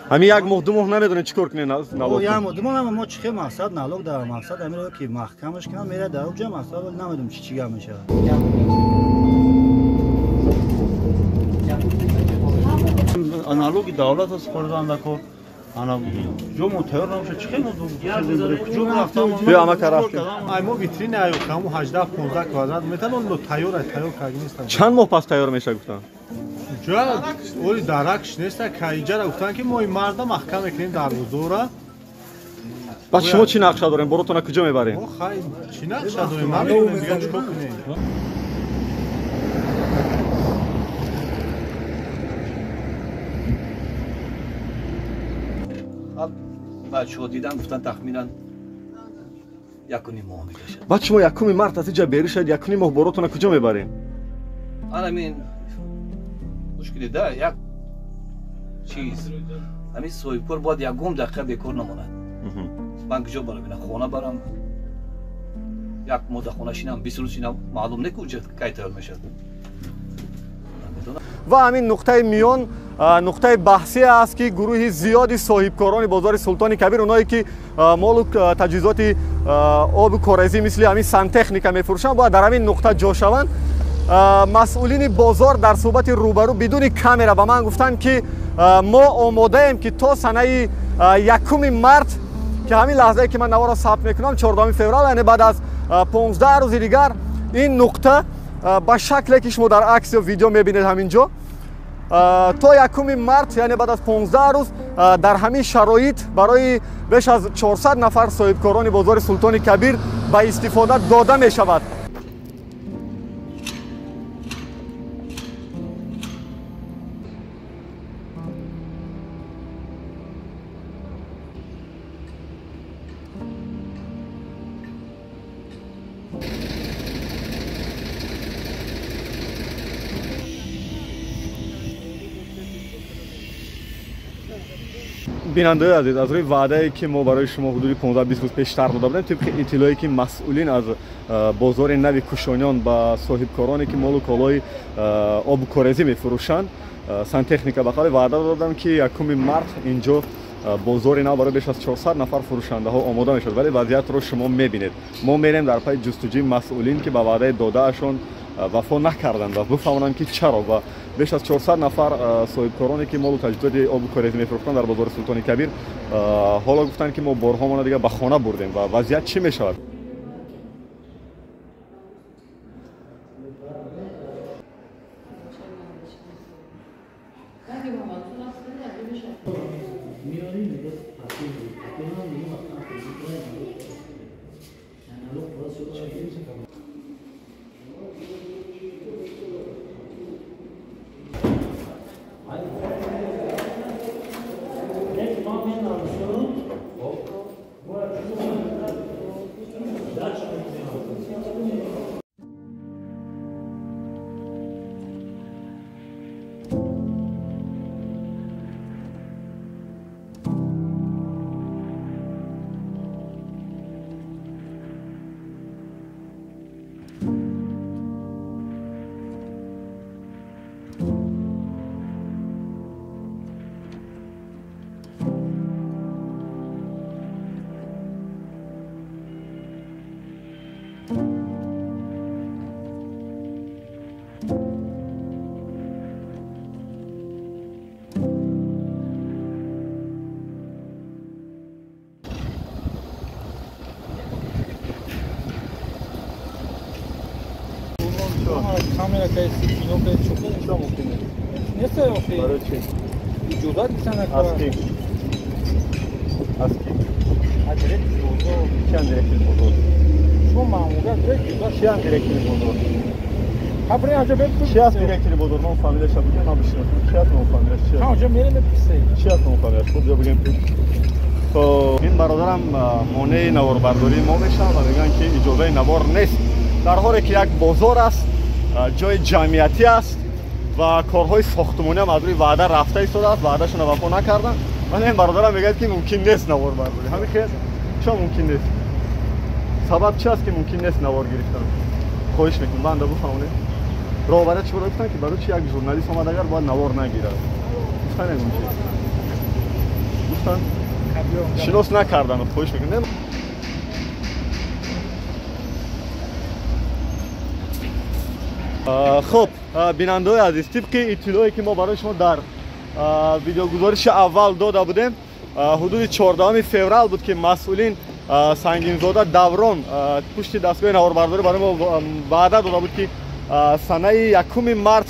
Ҳамин як моҳ ду моҳ намедонем чӣ кор кунем налог. Як моҳ ду моҳ мо чӣ хел мақсад налог дар мақсад ҳамин ки маҳкамаш кунам мерад дар ҷо мақсад намедонам чӣ чӣ гап мешавад. Налоги давлат аст хӯрдандако. Ана ҷо мо тайёр набошад чӣ хел мо куҷо рафтам? Биё ама тараф. Ай мо витрина аю каму 18-15 квадрат метр но тайёр ай тайёр кард нестам. Чанд моҳ пас тайёр мешавад гуфтан? Ҷо оли даракш нест ка иҷара гуфтан ки мо ин марда маҳкам мекунем дарвозора. Баъд шумо чӣ нақша дорем? Боротона куҷо мебарем? Мо хай чӣ нақша дорем? Намедонем дигар чӣ кор кунем. Бачаҳо дидан гуфтан тахминан 1.5 моҳ мекашад. Баъд шумо 1 март аз инҷа берӣ шавед, 1.5 моҳ боротона куҷо мебарем? Анамин мушкили да як чиз. Ҳамин соҳибкор бояд ягон дақиқа бекор намонад. Ман куҷо барам? Ина хона барам. Як моҳ дар хона шинам, 20 рӯз шинам, маълум не ки уҷа кай тайёр мешавад. Ва ҳамин нуқтаи миён нуқтаи баҳсӣ аст ки гурӯҳи зиёди соҳибкорони бозори Султони Кабир, онҳое ки молу таҷҳизоти обу корезӣ мисли ҳамин сантехника мефурӯшанд, бояд дар ҳамин нуқта ҷо шаванд. Масъулини бозор дар суҳбати рӯбарӯ бидуни камера ба ман гуфтанд ки мо омодаем ки то санаи 1 март, ки ҳамин лаҳзае ки ман наворо сабт мекунам 14 феврал, яъне баъд аз 15 рӯзи дигар ин нуқта ба шакле ки шумо дар акс ё видео мебинед ҳамин ҷо то 1 март, яъне баъд аз 15 рӯз дар ҳамин шароит барои беш аз 400 нафар соҳибкорони бозори Султони Кабир ба истифода дода мешавад. Бинандаои азиз, аз рӯи ваъдае ки мо барои шумо ҳудуди 15-20 рӯз пештар дода будем, тибқи иттилоие ки масъулин аз бозори нави Кушониён ба соҳибкороне ки молу колои обу корезӣ мефурӯшанд, сантехника ба қавли ваъда додам ки 1 март инҷо бозори нав барои беш аз 400 нафар фурӯшандаҳо омода мешавад. Вале вазъиятро шумо мебинед. Мо мерем дар пайи ҷустуҷӯи масъулин ки ба ваъдаи додаашон вафо накарданд ва бифаҳмонанд ки чаро ва беш аз 400 нафар соҳибкороне ки молу таҷҳизоти обу корезӣ мефурӯхтанд дар бозори Султони Кабир ҳоло гуфтанд ки мо борҳомона дигар ба хона бурдем ва вазъият чӣ мешавад? Камера кайси, кино кайси, чӣ чӣ мумкин нест? Барои чӣ? Иҷозат гирифтан Аз кӣ? Аз кӣ? Аз директори бозор. Чиан директори бозор? Шумо маъмурият директор. Чиан директори бозор? Хабари анҷо бепурсед. Чи аст директори бозор? Ном фамилияша бигем, ман бишиносам. Чи аст ном фамилияш? Чи аст? Ҳа, онҷо мерем мепурсед. Чи аст ном фамилияш? Хуб, ҷо бигем ки то ин бародарам монеи наворбардории мо мешаванд ва мегӯянд ки иҷозаи навор нест, дар ҳоле ки як бозор аст, ҷои ҷамъиятӣ аст ва корҳои сохтмонӣ ҳам аз рӯи ваъда рафта истодааст, ваъдашонро вафо накарданд. Ман ин бародарам мегӯяд, ки мумкин нест навор бардорӣ. Ҳамин хел? Чо мумкин нест? Сабаб чи аст, ки мумкин нест навор гирифтан? Хоҳиш мекунам, банда буфаҳмонед. Роҳбария чӣ гуфтанд, ки барои чи як журналист омад, агар бояд навор нагирад? Гуфтан ягон чиз? Гуфтанд? Шинос накардан, хоҳиш мекунам. Хуб, бинандаҳои азиз, тибқи иттилоъе, ки мо барои шумо дар видеогузориши аввал дода будем, ҳудуди 14 феврал буд, ки масъулин Сангинзода Даврон пушти дастгоҳи наворбардорӣ барои мо ваъда дода буд, ки санаи 1 март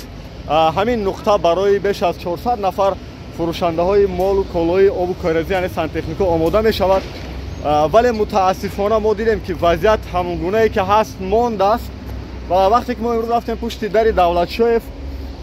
ҳамин нуқта барои беш аз 400 нафар фурӯшандаҳои молу колои обу корезӣ, яъне сантехнико, омода мешавад. Вале мутаассифона мо дидем, ки вазъият ҳамон гунае ки ҳаст мондааст. Ва вақте ки мо имрӯз рафтем пушти дари Давлатшоев,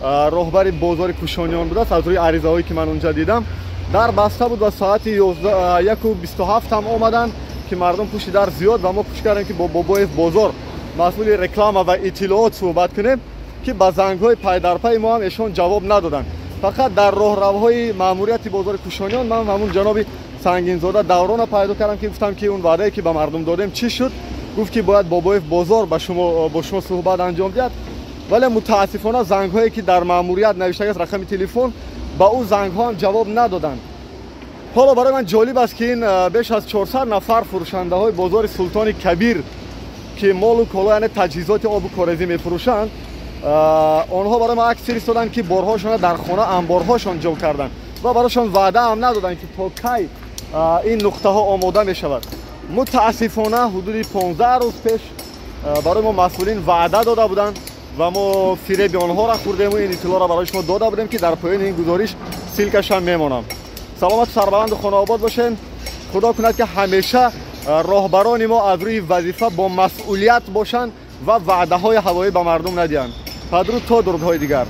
роҳбари бозори Кушониён будааст, аз рӯи аризаҳое ки ман унҷа дидам, дар баста буд ва соати 1:27 ҳам омаданд, ки мардум пушти дар зиёд, ва мо кӯшиш кардем, ки бо Бобоев Бозор, масъули реклама ва иттилоот, суҳбат кунем, ки ба зангҳои пайдарпайи мо ҳам эшон ҷавоб надоданд. Фақат дар роҳравҳои маъмурияти бозори Кушониён ман ҳамун ҷаноби Сангинзода Даврона пайдо кардам, ки гуфтам, ки он ваъдае, ки ба мардум додем, чӣ шуд? Гуфт, ки бояд Бобоев Бозор бо шумо суҳбат анҷом диҳад. Вале мутаассифона зангҳое, ки дар маъмурият навиштагааст рақами телефон, ба ӯ зангҳо ҳам ҷавоб надоданд. Ҳоло барои ман ҷолиб аст, ки ин беш аз 400 нафар фурӯшандаҳои бозори Султони Кабир, ки молу коло, яъне таҷҳизоти обу корезӣ мефурӯшанд, онҳо барои мо акс фиристоданд, ки борҳошонро дар хона анборҳошон ҷо карданд ва барошон ваъда ҳам надоданд, ки то кай ин нуқтаҳо омода мешавад. Мутаассифона ҳудуди 15 рӯз пеш барои мо масъулин ваъда дода буданд ва мо фиреби онҳоро хӯрдему ин иттилоъро барои шумо дода будем, ки дар поёни ин гузориш ссилкашам мемонам. Саломату сарбаланду хонаобод бошед. Худо кунад, ки ҳамеша роҳбарони мо аз рӯи вазифа бо масъулият бошанд ва ваъдаҳои ҳавоӣ ба мардум надиҳанд. Падруд то дурудҳои дигар.